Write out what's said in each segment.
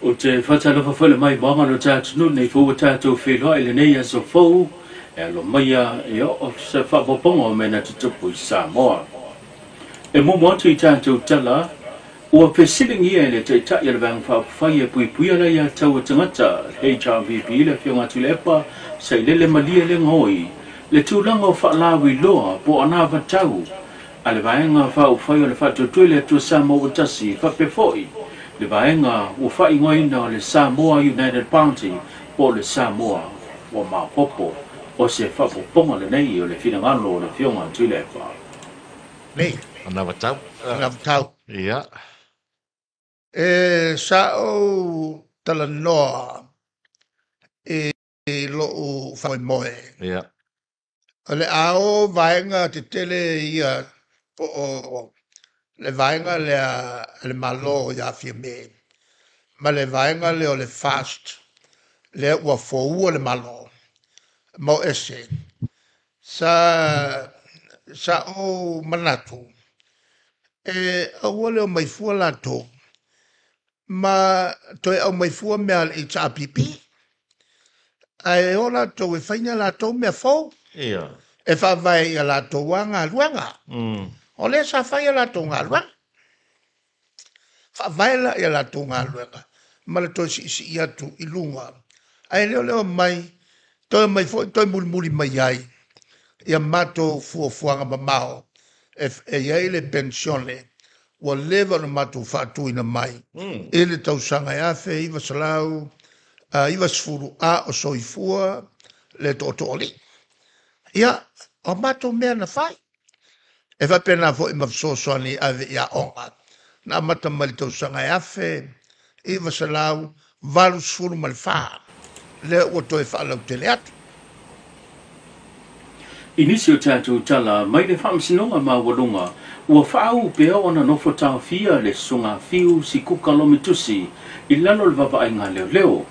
Ou te faatalofa foi le maimoaga o lo tatou atunuu nei foi ua tatou feiloai i lenei aso fou e alo maia e oo se faaopoopoga o mea na tutupu i Samoa. E muamua atu i tatou tala, ua fesiligia e le Taitai o le Vaega Faaupufai e Puipuia le Aiatatau a Tagata, HRPP, le Afioga a Tuilaepa Sailele Malielegaoi, le tulaga o faalauiloa po o anavatau a le Vaega Faaupufai o le Faatuatua i le Atua Samoa ua Tasi, faapea foi le vaega ua faaigoaina o le Samoa United Party po o le Samoa ua Maopoopo. O se faaopoopoga lenei o le finagalo o le Afioga a Tuilaepa. Nei. Anavatau. Anavatau. Ia. E sa ou talanoa i lou faamoemoe. Ia. O le a o vaega tetele ia po o le vaega lea a le Malo ia Fiame ma le vaega lea o le FAST lea ua foua le Malo ma o ese. Sa ou manatu e aua le omai fua latou ma toe aumai fua mea a le HRPP. Ae o latou e fai ni a latou mea fou. Ia. E faavae i a latou a galuega. O lea sa fai a latou galuega. Faavae la i a latou galuega ma le toe siisii atu i luga. Ae le o le omai, toe omai foi toe mulimuli mai ai ia matou fuafuaga mamao e i ai le pensione ua leva ona matou faatuina mai i le tausaga e 1990 a o soifua le tootooalii. Ia, o matou mea na fai. E faapena foi ma fesoasoani ave i aoga. Na amata mai le tausaga e 1984, lea ua toe faalautele atu. I nisi o tatou tala mai le Faamasinoga Maualuga, ua faauu pea ona nofo taofia le Susuga Fiu Sikuka Lomitusi i lalo o le vaavaaiga leoleo.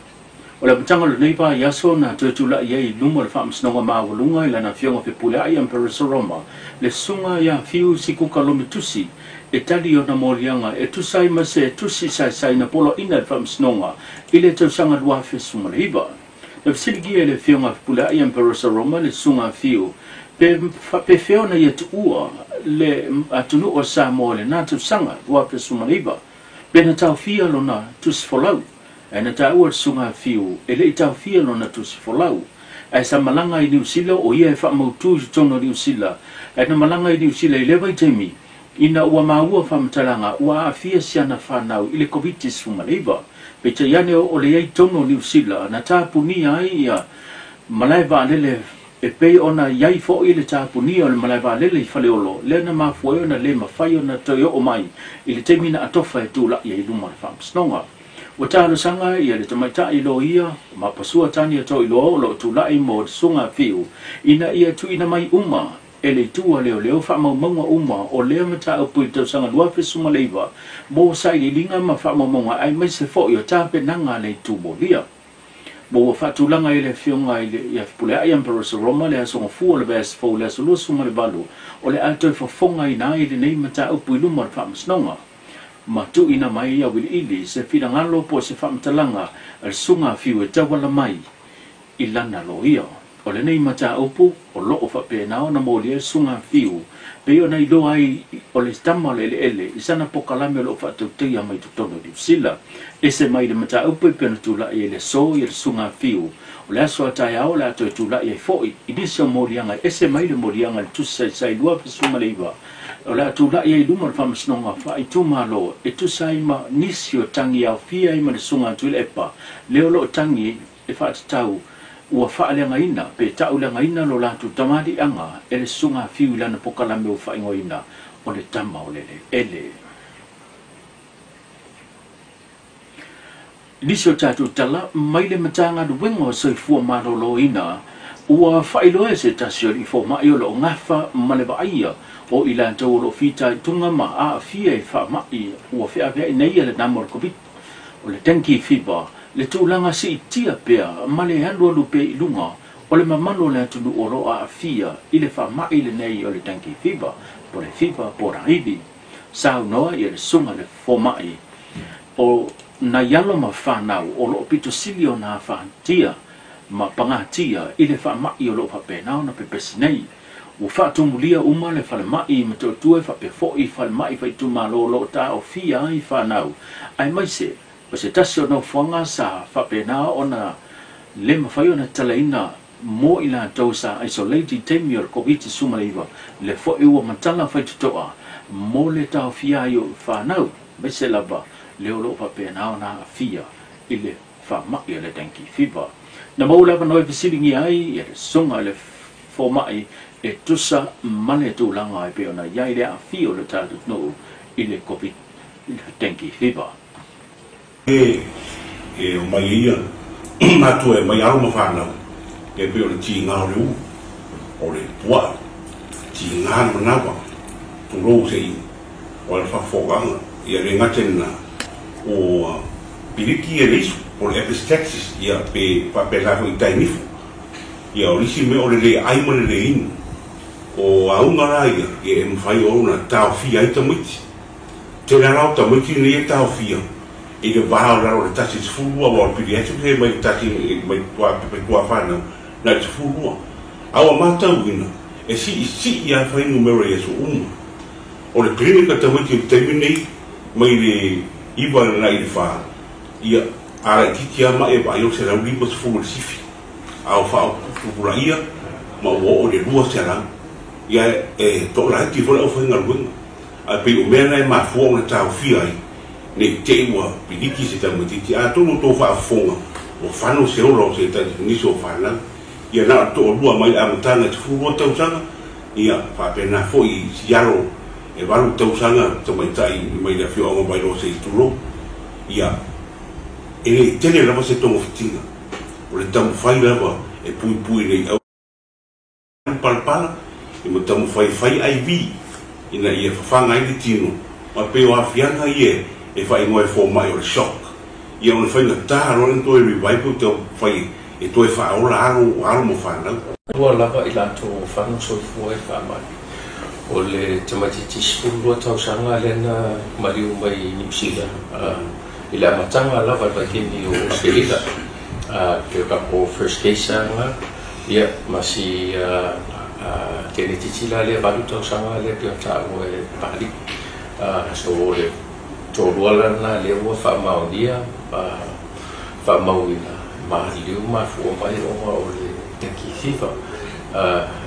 O le amataga o lenei vaiaso na toe tulai ai i luma o le Faamasinoga Maualuga i lana Afioga Fepuleai Emperor Roma le Susuga ia Fiu Sikuka Lomitusi e tali ona moliaga e tusa ai ma se tusi saisai na poloaiina e le Faamasinoga i le tausaga 2019. Na fesiligia e le Afioga Fepuleai Emperor Roma le Susuga Fiu pe faapefea ona ia tuua le atunuu o Samoa i lena tausaga 2019 pe na taofia lona tusi folau. Ae na taua le Susuga Fiu e le i taofia lona tusi folau. Ae sa malaga i Niu Sila o ia e faamautu i totonu o Niu Sila. Ae na malaga i Niu Sila i lea vaitaimi ina ua maua faamatalaga ua aafia si ana fanau i le Covid-19. Peitai ane o le i ai tonu o Niu Sila na tapunia ai ia malae vaalele e pei ona i ai foi le tapunia o le malae vaalele i Faleolo, lea na mafua ai ona le mafai ona toe oo mai i le taimi na atofa e tulai ai i luma o le Faamasinoga. Ua talosaga ia le tamaitai loia Mapasua Tania Toiloa o loo tulai mo le Susuga Fiu ina ia tuuina mai uma e le itu a leoleo faamaumauga uma o lea mataupu i le tausaga 2019 mo sailiiliga ma faamaumauga aemaise foi o tapenaga a le itu molia. Ma ua faatulaga i le Afioga i le ia Fepuleai Emperor Roma le aso gafua o le vaiaso fou le aso 28 o le a toe fofogaina ai lenei mataupu i luma o le Faamasinoga. Ma tuuina mai auiliili se finagalo po o se faamatalaga a le Susuga Fiu e tauala mai i lana loia. O lenei mataupu o loo faapena ona molia e le Susuga Fiu pei ona iloa ai o le tama o le eleele i sana pokalame o loo faatautaia mai totonu o Niu Sila. Ese mai le mataupu e pei ona tulai ai le aso ia le Susuga Fiu o le aso a taeao o le a toe tulai ai foi i nisi o moliaga e ese mai le moliaga i le tusi saisai 2019 o le a tulai ai i luma o le Faamasinoga Faaitumalo e tusa ai ma nisi o tagi aofia ai ma le Susuga Tuilaepa lea o loo tagi e faatatau ua faaleagaina pe tauleagaina lo latou tamaliiaga e le Susuga Fiu i lana pokalame ua faaigoaina o le tama o le eleele. Nisi o tatou tala mai le Matagaluega o Soifua Maloloina ua faailoa e se tasi o alii fomai o loo gafa ma le vaaia o i latou o loo fitaituga ma aafia i faamai ua feaveai nei le nama o le Covid o le dengue fever le tulaga siitia pea ma le alualu pea i luga o le mamalu o le atunuu o loo aafia i le faamai lenei o le dengue fever po le fever poraili. Saunoa ia le Susuga le fomai o Nai alo ma whanau o loo pito sili o nā whantia ma pangatia i le whaamai o loo whapenao na pepesi nei. Ua whaatumulia uma le whalemai ma tautua whapefoi whalemai whaitumalo loo tā o fia ai whanau. Ai maise, o se tasi o nofoanga sa whapenao ona le mawhai ona talaina mo i latou sa isolate i taimi o le COVID-19 le foi ua matala whaitutoa mo le taofia ai o whanau. Maise lava le o loo whapenao na fia i le whaamai o le dengue fever. Na mau lava noi fesilingi ai e le sunga le fomai e tusa male tūlanga e pe ona iai le a o le tātou no i le COVID dengue fever. E o mai ia mātua e mai alo ma whanau e pe o le tīngā o le u o le pua tīngā le manawa tūrou se i o le whawhokanga ia le ngatena o piliki e leisu o le epistaxis ia pe whapela i tainifu ia o lisi me o le le ai ma le le inu o aunga rā ia e mwhai o ona taofia ai tamaiti. Te rā rau tamaiti nei e taofia i le vā o raro le tasi te furua wa o le pediatric he mai tasi mai tua whanau na te furua. Awa mātau ina e si i si i a whai numero i aso uma. O le klinika tamaiti o te taimi nei mai le iwa na i le whā ia ara i titi ama e vai o se rau lima se furu le sifi. Au wha o ia ma ua o le lua se rau. Ia e tō la heti fole au whainga luenga. A pe o mea nei mafua o le taofia ai. Nei te ua piliki se tamatiti. A tōno tō whaafonga o whano se ora o se tati nisi o whanau. Ia nā tō lua mai a matanga te furua tausanga. Ia whapena fo i siaro e waru tausanga tamaitai mai le whio anga mai se i tūro. Ia e le tele lava se tongo whitinga. O le tamu whai lava e pui pui nei au palpala. E mo tamu whai whai IV ina ia whawhanga i le tino. Ma pe o awhianga ia e whai ngoe fō mai o le shock. Ia ona whai ngā taha roa toe revival te whai e toe whaola alo mo whanau. Ua lava i latou whanau soifua e whaamai. O le tamatiti 12 tausaga lena mariu mai New Zealand. I le amatanga lava le vaitimi o Australia. Pe o kako first case anga. Ia, ma si tene titi la le valu tausaga le pe o tāua e pali. So o le tōrua lana le ua whaamaunia, whaamauina mahaliu mafua mai ona o le dengue fever.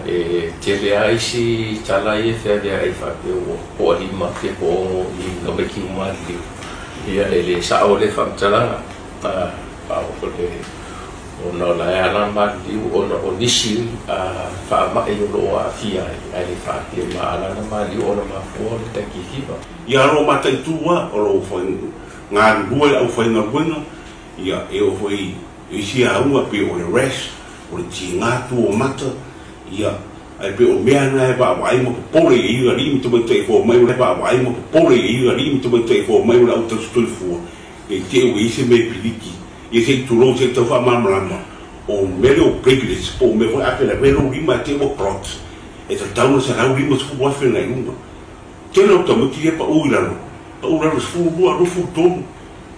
E tele ai si tala i e whea ai whapea o poa lima te po ongo i ngā meki umaliu. Ia e le sao le whamtalanga. Pao le ona la e ala maliliu ona o nisi whaamai o loo a fia ai le whaapea ma alana maliliu ona mafua o le dengue fever. Ia ro mataitua o lo whai ngā rua au whai ngā ruenga ia e o whai isi aunga pe o le rash o le tīngātu o mata ia ai pe o mea na e vaavai ma popole i ia limi te mai fo mai o le vaavai ma popole i ia limi te mai fo mai o le au tausoifua e te o isi me piliki ia se tūrou se tau whaamalamalama o mele o platelets po o mea foi afe la mele lima te o clot e tatau na se rau lima se fu afe na i lunga. Tēnā o tamati e pa ui lalo se furu lua rufu tonu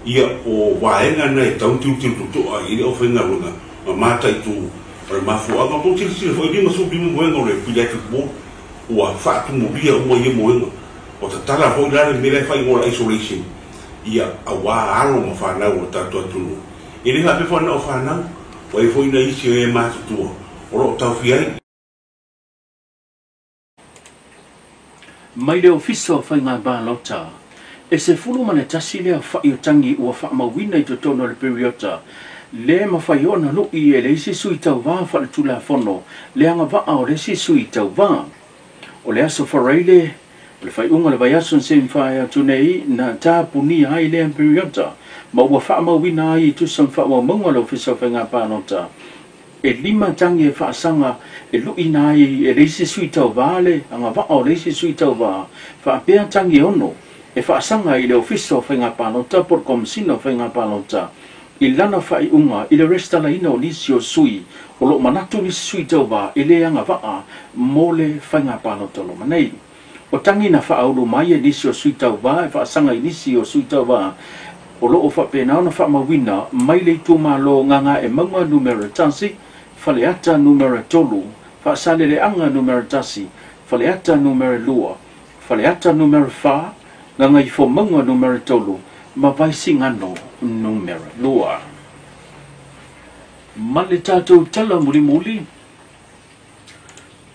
ia o waenga na e tau tiru tiru tutoa i le o whainga runga ma mātai tū o le mafuanga tō tiri tiri fo i lima su lima moenga o le pediatric ward ua whaatumuria ua ia moenga o tatala hoi lale mele e whai ngola isolation ia a wā alo ma whanau o tātou atunu. E le hape whanau o whanau o e fo ina isi o e mātutua o loo taufi ai. Mai le ofisa o whainga bālota, e se fulu mana tasi lea whai o tangi ua whaamauina i totono le periota, le mawhai ona lui e le isi sui tau vā wha le tula fono, le anga vaa o le isi sui tau vā. O le aso whareile, o le whaiunga le vaiaso n se mwhai atu nei na tāpuni ai le periota, ma ua whaamauina ai i tusa mwhaamaunga le ofisa o whainga bālota. E lima tangi e whaasanga e lui nai e leisi sui tau vā le, anga vaa o leisi sui tau vā, whaapea tangi ono, e whaasanga i le ofisa o whainga pālota, por komisina o whainga pālota, i lana whaiunga, i le restala ina o nisi o sui, o lo manatu nisi sui tau vā, i le anga vaa, mō le whainga pālota lo manei. O tangi na whaaulu mai e nisi o sui tau vā, e whaasanga i nisi o sui tau vā, O loo faapena ona faamauina mai le itumalo Gagaemauga 1, Faleata 3, Faasaleleaga 1, Faleata 2, Faleata 4, Gagaifomauga 3, ma Vaisigano 2. Ma le tatou tala mulimuli,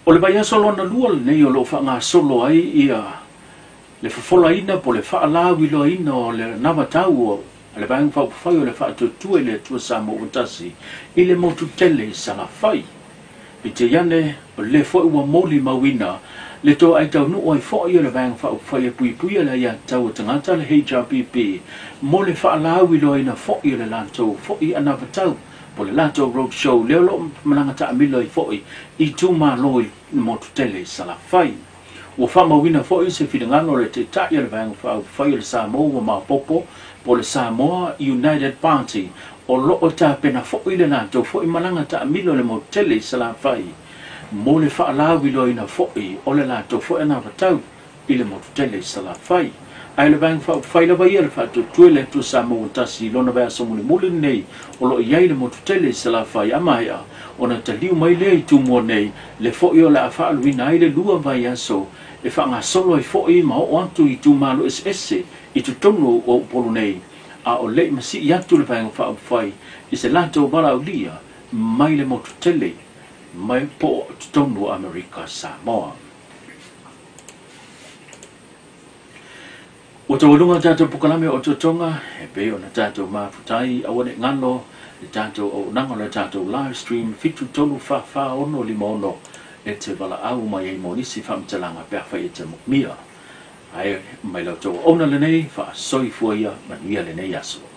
o le vaiaso lona lua lenei o loo faagasolo ai ia le fofolaina po le faalauiloaina o le anavatau a le Vaega Faaupufai o le Faatuatua i le Atua Samoa ua Tasi i le motu tele i Salafai. Peitai ane, o lea foi ua molimauina le toai taunuu ai foi o le Vaega Faaupufai e Puipuia le Aiatatau a Tagata le HRPP mo le faalauiloaina foi o le latou foi anavatau po le latou road show lea o loo malaga taamilo ai foi i itumalo i le motu tele i Salafai. Ua faamauina foi se finagalo o le Taitai o le Vaega Faaupufai o le Samoa ua maopoopo po le Samoa United Party o loo tapena foi le latou foi malaga taamilo i le motu tele i Salafai mo le faalauiloaina foi o le latou foi anavatau i le motu tele i Salafai. Ae le Vaega Faaupufai lava ia le Faatuatua i le Atua Samoa ua Tasi i lona vaiaso mulimuli lenei o loo i ai le motu tele i Salafai a maea ona taliu mai lea i Tumua nei le foi o le a faaluina ai le 2 vaiaso e faagasolo ai foi ma oo atu i itumalo eseese i totonu o Upolu nei a o lei masii atu le Vaega Faaupufai i se latou valaaulia mai le motu tele mai po o totonu o Amerika Samoa. Ua taualuga tatou pokalame o otootoga e pei ona tatou mafutai aua ne i galo le tatou auaunaga o le tatou live stream 7344656 e te valaau mai ai mo nisi faamatalaga pe afai e te moomia. Ae mai la outou auauna lenei, faasoifua ia manuia lenei aso.